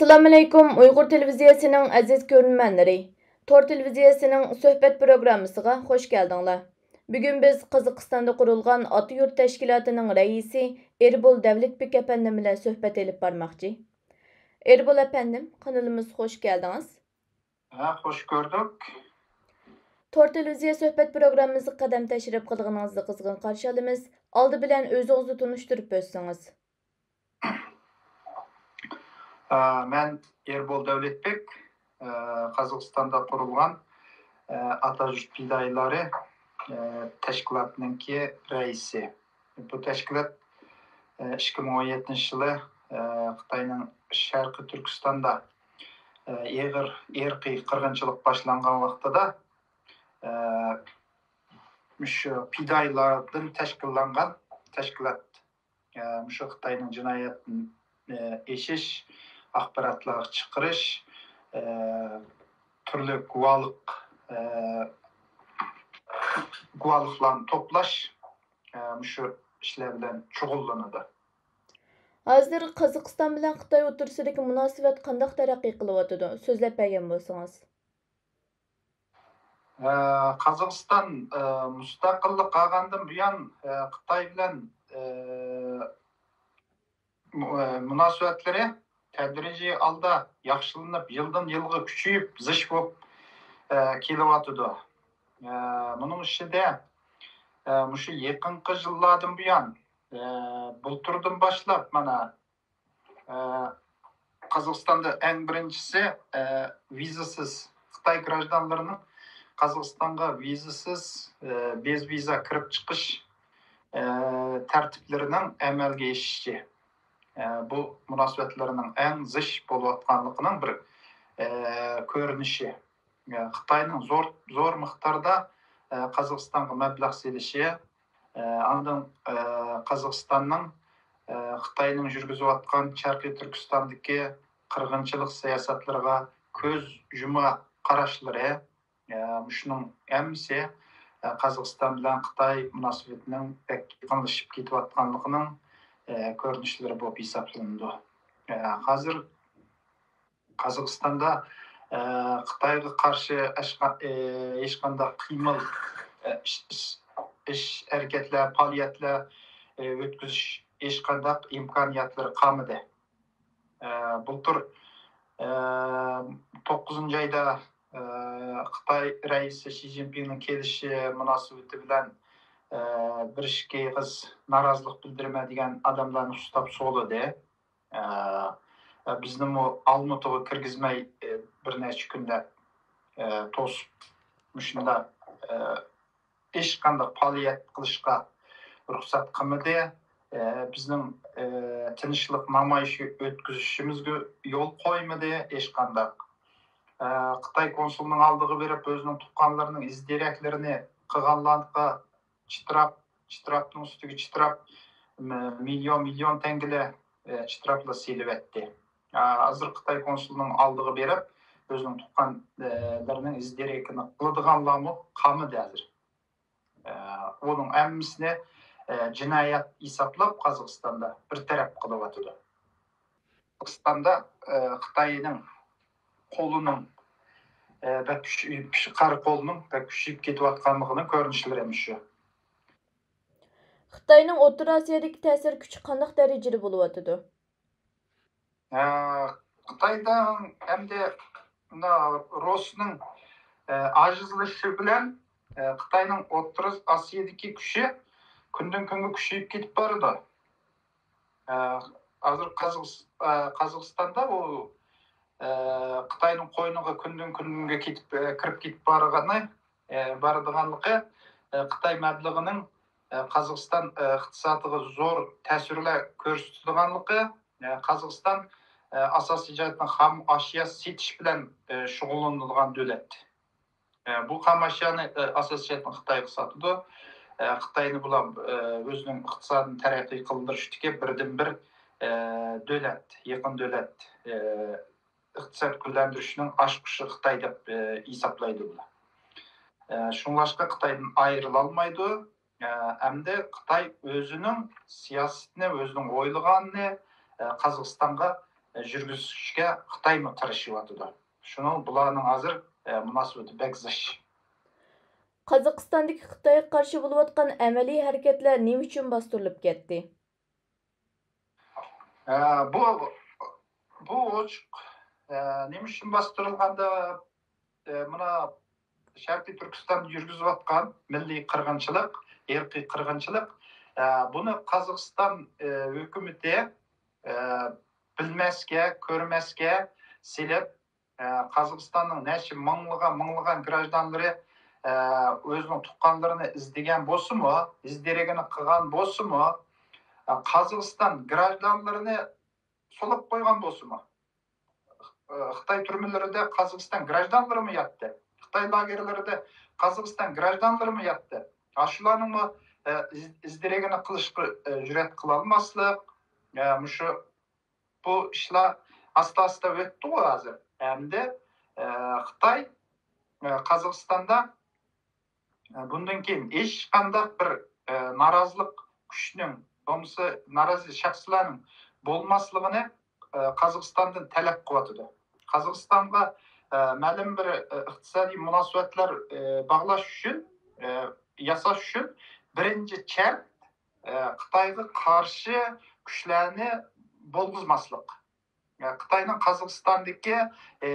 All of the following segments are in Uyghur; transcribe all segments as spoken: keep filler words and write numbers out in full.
ئەسسالامۇئەلەيكۇم، ئۇيغۇر تېلېۋىزىيەسىنىڭ ئەزىز كۆرۈرمەنلىرى. تور تېلېۋىزىيەسىنىڭ سۆھبەت پروگراممىسىغا خۇش كەلدىڭلار. بۈگۈن بىز قازاقىستاندا قۇرۇلغان ئاتا يۇرت تەشكىلاتىنىڭ رەئىسى ئېربول دەۋلەتبېك ئەپەندىم بىلەن سۆھبەت ئېلىپ بارماقچى. ئېربول ئەپەندىم، قانىلىمىزغا خۇش كەلدىڭىز. ھە، خۇش كۆردۇق. تور تېلېۋىزىيە سۆھبەت پروگراممىمىزغا قەدەم تەشرىپ قىلغىنىڭىزنى قىزغىن قارشى ئالىمىز. ئالدى بىلەن ئۆزىڭىزنى تونۇشتۇرۇپ ئۆتسىڭىز. ئە، مەن ئېربول دەۋلەتبېك، ئە، قازاقىستاندا قۇرۇلغان، ئە، ئاتا يۇرت پىدائىيلىرى، ئە، تەشكىلاتىنىڭكى رەئىسى. بۇ تەشكىلات، ئە، ئىككى مىڭ ئون يەتتىنچى يىلى، ئە، خىتاينىڭ شەرقىي تۈركىستاندا، ئە، ئېغىر ئىرقىي قىرغىنچىلىق باشلانغان ۋاقتىدا، ئە، مۇشۇ پىدائىيلاردىن تەشكىللەنگەن تەشكىلات. ئە، مۇشۇ خىتاينىڭ جىنايەتتىن، ئە، ئېشىش، ئاخباراتلارغا چىقىرىش، ئە، تۈرلۈك گۇۋاھلىق، ئە، گۇۋاھلىقلارنى توپلاش، ئە، مۇشۇ ئىشلار بىلەن شۇغۇللىنىدۇ. ھازىر قازاقىستان بىلەن خىتاي ئوتتۇرىسىدىكى مۇناسىۋەت قانداق تەرەققىي قىلىۋاتىدۇ؟ سۆزلەپ بەرگەن بولسىڭىز. ئە، قازاقىستان، ئە، مۇستەقىللىق ئالغاندىن بۇيان، ئە، خىتاي بىلەن، ئە، مۇ-، ئە، مۇناسىۋەتلىرى تەدرىجىي ھالدا ياخشىلىنىپ، يىلدىن يىلغا كۈچىيىپ، زىچ بولۇپ، ئە، كېلىۋاتىدۇ. ئە، بۇنىڭ ئىچىدە، ئە، مۇشۇ يېقىنقى يىللاردىن بۇيان، ئە، بۇلتۇردىن باشلاپ، مانا، ئە، قازاقىستاندا ئەڭ بىرىنچىسى، ئە، ۋىزىسىز خىتاي گراژدانلىرىنىڭ قازاقىستانغا ۋىزىسىز، ئە، بىز ۋىزا كىرىپ چىقىش، ئە، تەرتىپلىرىنىڭ ئەمەلگە ئېشىشى. ئە، بۇ مۇناسىۋەتلەرنىڭ ئەڭ زىچ بولۇۋاتقانلىقىنىڭ بىر، ئە، كۆرۈنۈشى. ئە، خىتاينىڭ زور، زور مىقداردا، ئە، قازاقىستانغا مەبلەغ سېلىشى، ئە، ئاندىن، ئە، قازاقىستاننىڭ، ئە، خىتاينىڭ يۈرگۈزۈۋاتقان شەرقىي تۈركىستاندىكى قىرغىنچىلىق سىياسەتلىرىگە كۆز يۇما قاراشلىرى، ئە، مۇشۇنىڭ ھەممىسى، ئە، قازاقىستان بىلەن خىتاي مۇناسىۋىتىنىڭ بەك يېقىنلىشىپ كېتىۋاتقانلىقىنىڭ، ئە، كۆرۈنۈشلىرى بولۇپ ھېسابلىنىدۇ. ئە، ھازىر قازاقىستاندا، ئە، خىتايغا قارشى ئەشقا-، ئە، ھېچقانداق قىيمىل، ئە، ئىش، ئىش، ئىش ھەرىكەتلەر، پائالىيەتلەر، ئە، ئۆتكۈزۈش ھېچقانداق ئىمكانىيەتلىرى قالمىدى. ئە، بۇلتۇر، ئە، توققۇزىنچى ئايدا، ئە، خىتاي رەئىسى شى جىنپىڭنىڭ كېلىشى مۇناسىۋىتى بىلەن، ئە، بىر ئىككى ئېغىز نارازىلىق بىلدۈرىمەن دېگەن ئادەملەرنى ئۇستاپ سولىدى. ئە، بىزنىمۇ ئالمۇتىغا كىرگۈزمەي، ئە، بىر نەچچە كۈنلەپ، ئە، توسۇپ، مۇشۇنداق، ئە، ھېچقانداق پائالىيەت قىلىشقا رۇخسەت قىلمىدى. ئە، بىزنىڭ، ئە، تىنچلىق نامايىشى ئۆتكۈزۈشىمىزگە يول قويمىدى ھېچقانداق. ئە، خىتاي كونسۇلىنىڭ ئالدىغا بېرىپ، ئۆزىنىڭ تۇغقانلىرىنىڭ ئىز دېرەكلىرىنى قىلغانلارغا چىتراپ، چىتراپنىڭ ئۈستىگە چىتراپ، م-، مىليون، مىليون تەڭگىلەر، ئە، چىتراپلا سېلىۋەتتى. ئە، ھازىر خىتاي كونسۇلىنىڭ ئالدىغا بېرىپ، ئۆزىنىڭ تۇغقانلىرىنىڭ ئىز دېرىكىنى قىلىدىغانلارمۇ قالمىدى ھازىر. ئە، ئۇنىڭ ھەممىسىنى، ئە، جىنايەت ھېسابلاپ قازاقىستاندا بىر تەرەپ قىلىۋاتىدۇ. قازاقىستاندا، ئە، خىتاينىڭ قولىنىڭ، ئە، بەك كۈچ-، كۈچ-، قارا قولىنىڭ بەك كۈچىيىپ كېتىۋاتقانلىقىنىڭ كۆرۈنۈشلىرى مۇشۇ. خىتاينىڭ ئوتتۇرا ئاسىيادىكى تەسىر كۈچى قانداق دەرىجىدە بولۇۋاتىدۇ؟ ئە، خىتايدا ئەمدى مۇنا رۇسنىڭ، ئە، ئاجىزلىشىشى بىلەن، ئە، خىتاينىڭ ئوتتۇرا ئاسىيادىكى كۈچى كۈندىن كۈنگە كۈچىيىپ كېتىپ بارىدۇ. ئە، ھازىر قازاقىس-، ئە، قازاقىستاندا ئۇ، ئە، خىتاينىڭ قوينىغا كۈندىن كۈنگە كېتىپ، ئە، كىرىپ كېتىپ بارغىنى، ئە، بارىدىغانلىقى، ئە، خىتاي مەبلىغىنىڭ، ئە، قازاقىستان، ئە، ئىقتىسادىغا زور تەسىرلەر كۆرسىتىدىغانلىقى، ئە، قازاقىستان، ئە، ئاساسىي جەھەتتىن خام ئاشيا سېتىش بىلەن، ئە، شۇغۇللىنىدىغان دۆلەت. ئە، بۇ خام ئاشيانى، ئە، ئاساسىي جەھەتتىن خىتايغا ساتىدۇ. ئە، خىتاينى بۇلار، ئە، ئۆزىنىڭ ئىقتىسادىنى تەرەققىي قىلدۇرۇشتىكى بىردىنبىر، ئە، دۆلەت، يېقىن دۆلەت، ئە، ئىقتىساد گۈللەندۈرۈشنىڭ ئاچقۇچى خىتاي دەپ، ئە، ھېسابلايدۇ بۇلار. ئە، شۇڭلاشقا خىتايدىن ئايرىلالمايدۇ. ئە، ئەمدى خىتاي ئۆزىنىڭ سىياسىتىنى، ئۆزىنىڭ ئويلىغانىنى، ئە، قازاقىستانغا، يۈرگۈزۈشكە خىتايمۇ تىرىشىۋاتىدۇ. شۇنىڭ بۇلارنىڭ ھازىر، ئە، مۇناسىۋىتى بەك زىچ. قازاقىستاندىكى خىتايغا قارشى بولۇۋاتقان ئەمەلىي ھەرىكەتلەر نېمە ئۈچۈن باستۇرۇلۇپ كەتتى؟ ئە، بۇ، بۇ ئوچۇق، ئە، نېمە ئۈچۈن باستۇرۇلغاندا، ئە، مانا شەرقىي تۈركىستاندا يۈرگۈزۈۋاتقان مىللىي قىرغىنچىلىق، ئىرقىي قىرغىنچىلىق، ئە، بۇنى قازاقىستان، ئە، ھۆكۈمىتى، ئە، بىلمەسكە، كۆرمەسكە سېلىپ، ئە، قازاقىستاننىڭ نەچچە مىڭلىغان، مىڭلىغان گراژدانلىرى، ئە، ئۆزىنىڭ تۇغقانلىرىنى ئىزدىگەن بولسىمۇ، ئىزدىرىگىنى قىلغان بولسىمۇ، ئە، قازاقىستان گراژدانلىرىنى سولاپ قويغان بولسىمۇ، ئە، خىتاي تۈرمىلىرىدە قازاقىستان گراژدانلىرىمۇ ياتتى. خىتاي لاگېرلىرىدا قازاقىستان گراژدانلىرىمۇ ياتتى. ئاشۇلارنىڭمۇ، ئە، ئىز-، ئىزدىرىگىنى قىلىشقا، ئە، جۈرئەت قىلالماسلىق، ئە، مۇشۇ بۇ ئىشلار ئاستا-ئاستا ئۆتتىغۇ ھازىر. ئەمدى، ئە، خىتاي، ئە، قازاقىستاندا، ئە، بۇندىن كېيىن ھېچقانداق بىر، ئە، نارازىلىق كۈچنىڭ، بولمىسا نارازى شەخسلەرنىڭ بولماسلىقىنى، ئە، قازاقىستاندىن تەلەپ قىلىۋاتىدۇ. قازاقىستانغا، ئە، مەلۇم بىر، ئە، ئىقتىسادىي مۇناسىۋەتلەر، ئە، باغلاش ئۈچۈن، ئە، ياساش ئۈچۈن بىرىنچى شەرت، ئە، خىتايغا قارشى كۈچلەرنى بولغۇزماسلىق. ئە، خىتاينىڭ قازاقىستاندىكى، ئە،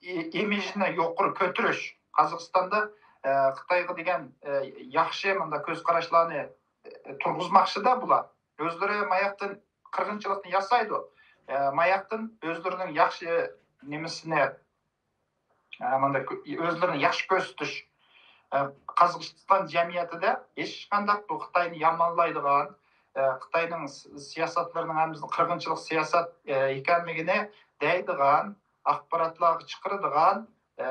ئى-، ئىمىجىنى يۇقىرى كۆتۈرۈش. قازاقىستاندا، ئە، خىتايغا دېگەن، ئە، ياخشى مۇنداق كۆز قاراشلارنى، ئە، تۇرغۇزماقچىدا بۇلار. ئۆزلىرى ماياقتىن قىرغىنچىلىقنى ياسايدۇ. ئە، ماياقتىن ئۆزلىرىنىڭ ياخشى نېمىسىنى، ئە، مۇنداق ئۆزلىرىنى ياخشى كۆرسىتىش. ئە، قازاقىستان جەمئىيىتىدە ھېچقانداق بۇ خىتاينى يامانلايدىغان، ئە، خىتاينىڭ س-، سىياسەتلىرىنىڭ ھەممىسىنى قىرغىنچىلىق سىياسەت، ئە، ئىكەنلىكىنى دەيدىغان، ئاخباراتلارغا چىقىرىدىغان، ئە،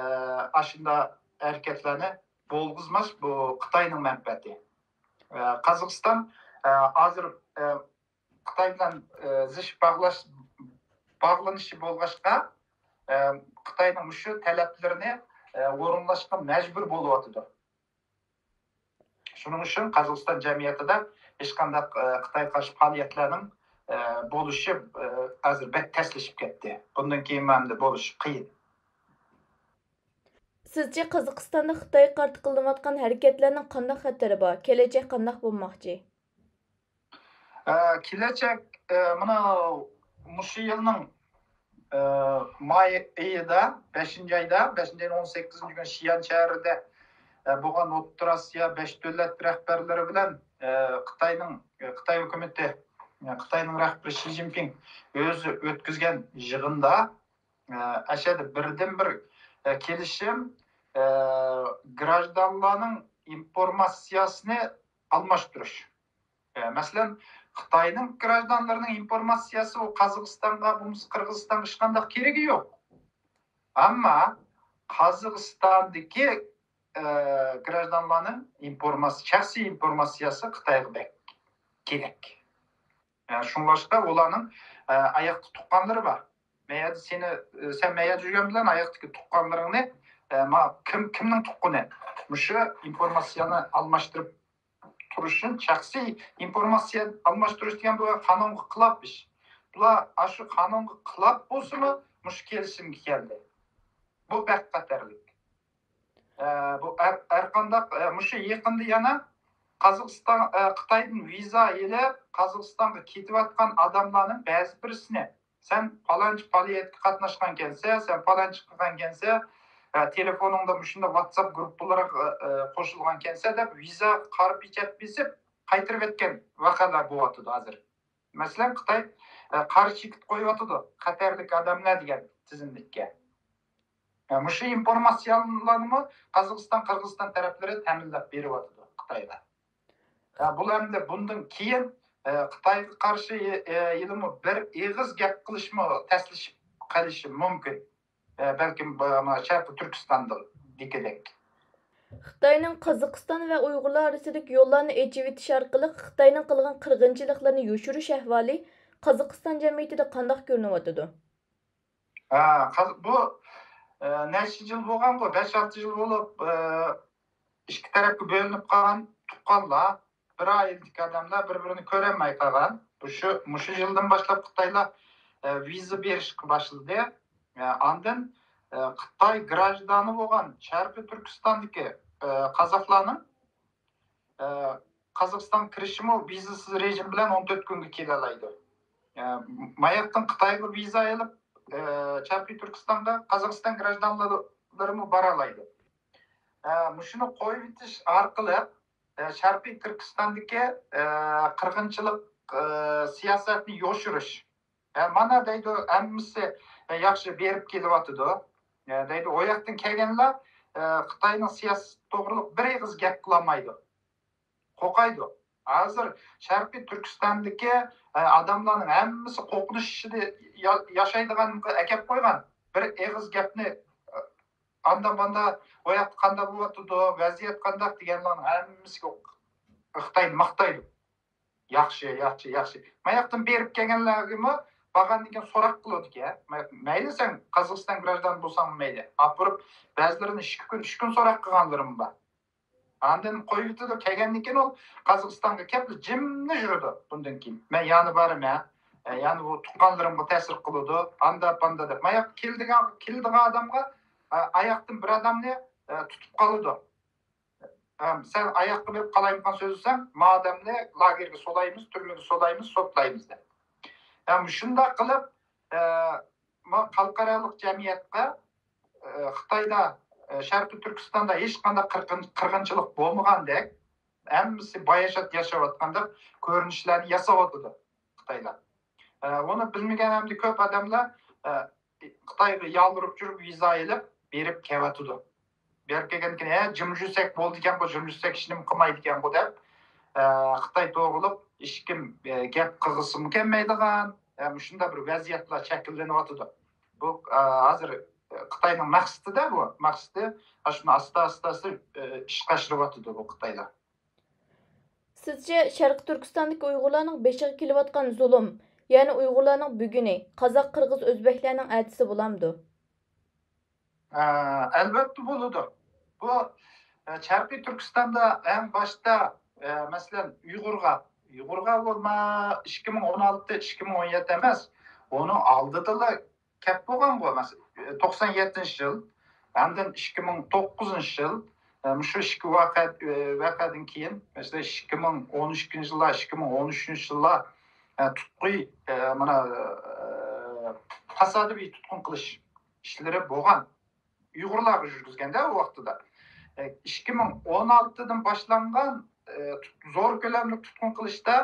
ئاشۇنداق ھەرىكەتلەرنى بولغۇزماس، بۇ خىتاينىڭ مەنپەئەتى. ئە، قازاقىستان، ئە، ھازىر، ئە، خىتاي بىلەن، ئە، زىچ باغلاش، باغلىنىشى بولغاچقا، ئە، خىتاينىڭ مۇشۇ تەلەپلىرىنى، ئە، ئورۇنلاشقا مەجبۇر بولۇۋاتىدۇ. شۇنىڭ ئۈچۈن قازاقىستان جەمئىيىتىدە ھېچقانداق، ئە، خىتايغا قارشى پائالىيەتلەرنىڭ، ئە، بولۇشى، ئە، ھازىر بەك تەسلىشىپ كەتتى. بۇندىن كېيىن ئەمدى بولۇشى قىيىن. سىزچە قازاقىستاندا خىتايغا قارىتا قىلىنىۋاتقان ھەرىكەتلەرنىڭ قانداق خەتىرى بار؟ كېلەچەك قانداق بولماقچى؟ ئە، كېلەچەك، ئە، مانا مۇشۇ يىلنىڭ، ئە، ماي ئېيىدا، بەشىنچى ئايدا، بەشىنچى ئاينىڭ ئون سەككىزىنچى كۈنى شىيەن شەھىرىدە، ئە، بولغان ئوتتۇرا ئاسىيا بەش دۆلەت رەھبەرلىرى بىلەن، ئە، خىتاينىڭ، ئە، خىتاي ھۆكۈمىتى، ئە، خىتاينىڭ رەھبىرى شى جىنپىڭ ئۆزى ئۆتكۈزگەن يىغىندا، ئە، ئەشەدە بىردىنبىر، ئە، كېلىشىم، ئە، گراژدانلارنىڭ ئىنفورماتسىيەسىنى ئالماشتۇرۇش. ئە، مەسىلەن، خىتاينىڭ گراژدانلىرىنىڭ ئىنفورماتسىيەسى ئۇ قازاقىستانغا، بولمىسا قىرغىزىستانغا ھېچقانداق كېرىكى يوق. ئەمما قازاقىستاندىكى، ئە، گراژدانلارنىڭ ئىنفورماتس-، شەخسىي ئىنفورماتسىيەسى خىتايغا بەك كېرەك. ئە، شۇڭلاشقا ئۇلارنىڭ، ئە، ئاياقتا تۇغقانلىرى بار. مەيەردە سېنى، ئە، سەن مەيەردە يۈرگەن بىلەن ئاياقتىكى تۇغقانلىرىڭنى، ئە، ما-، كىم، كىمنىڭ تۇغقىنى؟ مۇشۇ ئىنفورماتسىيەنى ئالماشتۇرۇپ تۇرۇشتىن، شەخسىي ئىنفورماتسىيە ئالماشتۇرۇش دېگەن بۇ قانۇنغا خىلاپ ئىش. بۇلار ئاشۇ قانۇنغا خىلاپ بولسىمۇ مۇشۇ كېلىشىمگە كەلدى. بۇ بەك خەتەرلىك. ئە، بۇ ھەر، ھەرقانداق، ئە، مۇشۇ يېقىندا يەنە قازاقىستان، ئە، خىتايدىن ۋىزا ئېلىپ، قازاقىستانغا كېتىۋاتقان ئادەملەرنىڭ بەزى بىرسىنى، سەن پالانچى پائالىيەتكە قاتناشقانكەنسەن، سەن پالانچى قىلغانكەنسەن، ئە، تېلېفونۇڭدا مۇشۇنداق ۋاتساپ گۇرۇپپىلىرىغا، ئە، قوشۇلغانكەنسەن دەپ ۋىزا قارا پېچەت بېسىپ قايتۇرۇۋەتكەن ۋەقەلەر بولۇۋاتىدۇ ھازىر. مەسىلەن، خىتاي، ئە، قارا چېكىت قويۇۋاتىدۇ، خەتەرلىك ئادەملەر دېگەن تىزىملىككە. ئە، مۇشۇ ئىنفورماتسىيەلەرنىمۇ قازاقىستان، قىرغىزىستان تەرەپلىرى تەمىنلەپ بېرىۋاتىدۇ خىتايغا. ئە، بۇلار ئەمدى بۇندىن كېيىن، ئە، خىتايغا قارشى، ئە، ھېلىمۇ بىر ئېغىز گەپ قىلىشمۇ تەسلىشىپ قېلىشى مۇمكىن. ئە، بەلكىم، بۇ، ما، شەرقىي تۈركىستاندىكىدەك. خىتاينىڭ قازاقىستان ۋە ئۇيغۇرلار ئارىسىدىكى يوللارنى ئېچىۋېتىش ئارقىلىق خىتاينىڭ قىلغان قىرغىنچىلىقلىرىنى يوشۇرۇش ئەھۋالى قازاقىستان جەمئىيىتىدە قانداق كۆرۈنۈۋاتىدۇ؟ ھە، قاز-، بۇ، ئە، نەچچە يىل بولغانغۇ، بەش-ئالتە يىل بولۇپ، ئە، ئىككى تەرەپكە بۆلۈنۈپ قالغان تۇغقانلار، بىر ئائىلىدىكى ئادەملەر بىر-بىرىنى كۆرەلمەي قالغان. مۇشۇ، مۇشۇ يىلدىن باشلاپ خىتايلار، ئە، ۋىزا بېرىشكە باشلىدى. ئە، ئاندىن، ئە، خىتاي گراژدانى بولغان شەرقىي تۈركىستاندىكى، ئە، قازاقلارنىڭ، ئە، قازاقىستانغا كىرىشىمۇ ۋىزىسىز رېجىم بىلەن ئون تۆت كۈنگە كېلەلەيدۇ. ئە، ماياقتىن خىتايغا ۋىزا ئېلىپ، ئە، شەرقىي تۈركىستانغا قازاقىستان گراژدانلىرىمۇ بارالايدۇ. ئە، مۇشۇنى قويۇۋېتىش ئارقىلىق، ئە، شەرقىي تۈركىستاندىكى، ئە، قىرغىنچىلىق، ئە، سىياسەتنى يوشۇرۇش. ئە، مانا دەيدۇ، ھەممىسى، ئە، ياخشى بېرىپ كېلىۋاتىدۇ. ئە، دەيدۇ، ئۇ ياقتىن كەلگەنلەر، ئە، خىتاينىڭ سىياسىتى توغرىلىق بىر ئېغىز گەپ قىلالمايدۇ. قورقايدۇ. ھازىر شەرقىي تۈركىستاندىكى، ئە، ئادەملەرنىڭ ھەممىسى قورقۇنچ ئىچىدە يا-، ياشايدىغانغا ئەكەپ قويغان. بىر ئېغىز گەپنى، ئە، ئاندا ماندا، ئۇ ياقتا قانداق بولۇۋاتىدۇ، ۋەزىيەت قانداق دېگەنلەرنىڭ ھەممىسىگە خىتاينى ماختايدۇ. ياخشى، ياخشى، ياخشى. ماياقتىن بېرىپ كەلگەنلەرگىمۇ بارغاندىن كېيىن سوراق قىلىدىكەن. مەيلى سەن قازاقىستان گراژدانى بولساڭمۇ مەيلى. ئاپىرىپ بەزىلىرىنى ئىككى كۈن، ئۈچ كۈن سوراق قىلغانلىرىم بار. ئاندىن قويۇۋېتىدۇ. كەلگەندىن كېيىن ئۇ قازاقىستانغا كەپلا جىملا يۈرىدۇ بۇندىن كېيىن. مەن يەنە بارىمەن. ئە، يەنە بۇ تۇغقانلىرىمغا تەسىر قىلىدۇ. ئاندا پاندا دەپ. ماياق كېلىدىغان، كېلىدىغان ئادەمگە، ئە، ئاياقتىن بىر ئادەمنى، ئە، تۇتۇپ قالىدۇ. ئە، سەن ئاياققا بېرىپ قالايمىقان سۆزلىسەڭ، ما ئادەمنى لاگېرغا سولايمىز، تۈرمىگە سولايمىز، سوتلايمىز دەپ. ھەم شۇنداق قىلىپ، ئە، ما خەلقئارالىق جەمئىيەتكە، ئە، خىتايدا، ئە، شەرقىي تۈركىستاندا ھېچقانداق قىرغىن-، قىرغىنچىلىق بولمىغاندەك، ھەممىسى باياشات ياشاۋاتقاندەك كۆرۈنۈشلەرنى ياساۋاتىدۇ خىتايلار. ئە، ئۇنى بىلمىگەن ھەمدە كۆپ ئادەملەر، ئە، خىتايغا يالۋۇرۇپ يۈرۈپ ۋىزا ئېلىپ بېرىپ كېلىۋاتىدۇ. بېرىپ كەلگەندىن كېيىن، ھە، جىم يۈرسەك بولىدىكەنغۇ، جىم يۈرسەك ھېچنېمە قىلمايدىكەنغۇ دەپ، ئە، خىتاي توغرۇلۇق ھېچكىم، ئە، گەپ قىلغۇسىمۇ كەلمەيدىغان، ئە، مۇشۇنداق بىر ۋەزىيەتلەر شەكىللىنىۋاتىدۇ. بۇ، ئە، ھازىر، ئە، خىتاينىڭ مەقسىتى-دە بۇ. مەقسىتى، ئاشۇنى ئاستا، ئاستا، ئاستا، ئە، ئىشقا ئاشۇرۇۋاتىدۇ بۇ خىتايلار. سىزچە، شەرقىي تۈركىستاندىكى ئۇيغۇرلارنىڭ بېشىغا كېلىۋاتقان زۇلۇم، يەنى ئۇيغۇرلارنىڭ بۈگۈنى، قازاق، قىرغىز، ئۆزبەكلەرنىڭ ئەتىسى بولامدۇ؟ ئە، ئەلۋەتتە بولىدۇ. بۇ، ئە، شەرقىي تۈركىستاندا ئەڭ باشتا، ئە، مەسىلەن، ئۇيغۇرغا، ئۇيغۇرغا بولما ئىككى مىڭ ئون ئالتە، ئىككى مىڭ ئون يەتتە ئەمەس، ئۇنىڭ ئالدىدىلا كەپ بولغانغۇ، مەسىلەن، توقسان يەتتىنچى يىل، ئاندىن ئىككى مىڭ توققۇزىنچى يىل، ئە، مۇشۇ ئىككى ۋەقە، ئە، ۋەقەدىن كېيىن، مەسىلەن، ئىككى مىڭ ئون ئىككىنچى يىللار، ئىككى مىڭ ئون ئۈچىنچى يىللار، ئە، تۇتقۇي، ئە، مانا، ئە، تاسادىپىي تۇتقۇن قىلىش ئىشلىرى بولغان. ئۇيغۇرلارغا يۈرگۈزگەندە ئۇ ۋاقتىدا. ئە، ئىككى مىڭ ئون ئالتىدىن باشلانغان، ئە، تۇت-، زور كۆلەملىك تۇتقۇن قىلىشتا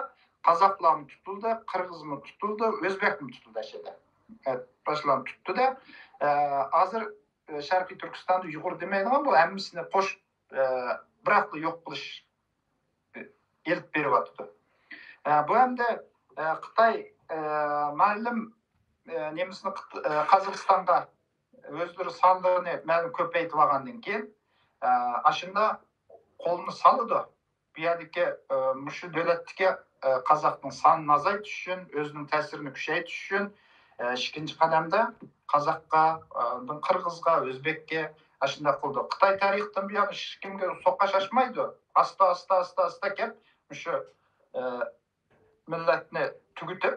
قازاقلارمۇ تۇتۇلدى، قىرغىزمۇ تۇتۇلدى، ئۆزبەكمۇ تۇتۇلدى ئەسلىدە. ئە، باشلارنى تۇتتى-دە، ئە، ھازىر، ئە، شەرقىي تۈركىستاندا ئۇيغۇر دېمەيدىغان بۇ ھەممىسىنى قوش، ئە، بىراقلا يوق قىلىش، ئە، ئېلىپ بېرىۋاتىدۇ. ئە، بۇ ھەمدە، ئە، خىتاي، ئە، مەلۇم، ئە، نېمىسىنى قىت-، ئە، قازاقىستانغا ئۆزلىرى سانلىرىنى مەلۇم كۆپەيتىۋالغاندىن كېيىن، ئە، ئاشۇنداق قولىنى سالىدۇ. بۇ يەردىكى، ئە، مۇشۇ دۆلەتتىكى، ئە، قازاقنىڭ سانىنى ئازايتىش ئۈچۈن، ئۆزىنىڭ تەسىرىنى كۈچەيتىش ئۈچۈن، ئە، ئىككىنچى قەدەمدە قازاققا، ئە، قىرغىزغا، ئۆزبەككە ئاشۇنداق قىلىدۇ. خىتاي تارىختىن بۇيان ھېچكىمگە سوقاش ئاچمايدۇ. ئاستا، ئاستا، ئاستا، ئاستا كەپ مۇشۇ، ئە، مىللەتنى تۈگىتىپ،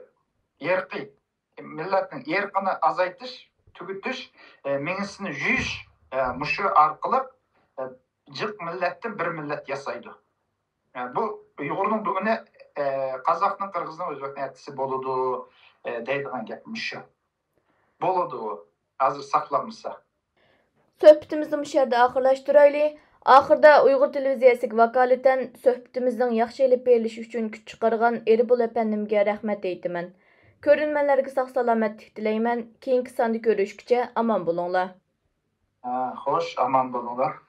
ئىرقىي، مىللەتنىڭ ئىرقىنى ئازايتىش، تۈگىتىش، ئە، مېڭىسىنى يۇيۇش، ئە، مۇشۇ ئارقىلىق، ئە، جىق مىللەتتىن بىر مىللەت ياسايدۇ. ئە، بۇ ئۇيغۇرنىڭ بۈگۈنى، ئە، قازاقنىڭ، قىرغىزنىڭ، ئۆزبەكنىڭ ئەتىسى بولىدۇ، ئە، دەيدىغان گەپ مۇشۇ. بولىدۇ، ھازىر ساقلانمىسا. سۆھبىتىمىزنى مۇشۇ يەردە ئاخىرلاشتۇرايلى. ئاخىردا ئۇيغۇر تېلېۋىزىيەسىگە ۋاكالىتەن سۆھبىتىمىزنىڭ ياخشى ئېلىپ بېرىلىشى ئۈچۈن كۈچ چىقارغان ئېرىبول ئەپەندىمگە رەھمەت ئېيتىمەن. كۆرۈرمەنلەرگە ساق-سالامەتلىك تىلەيمەن. كېيىنكى ساندا كۆرۈشكىچە ئامان بولۇڭلار. ھە، خوش، ئامان بولۇڭلار.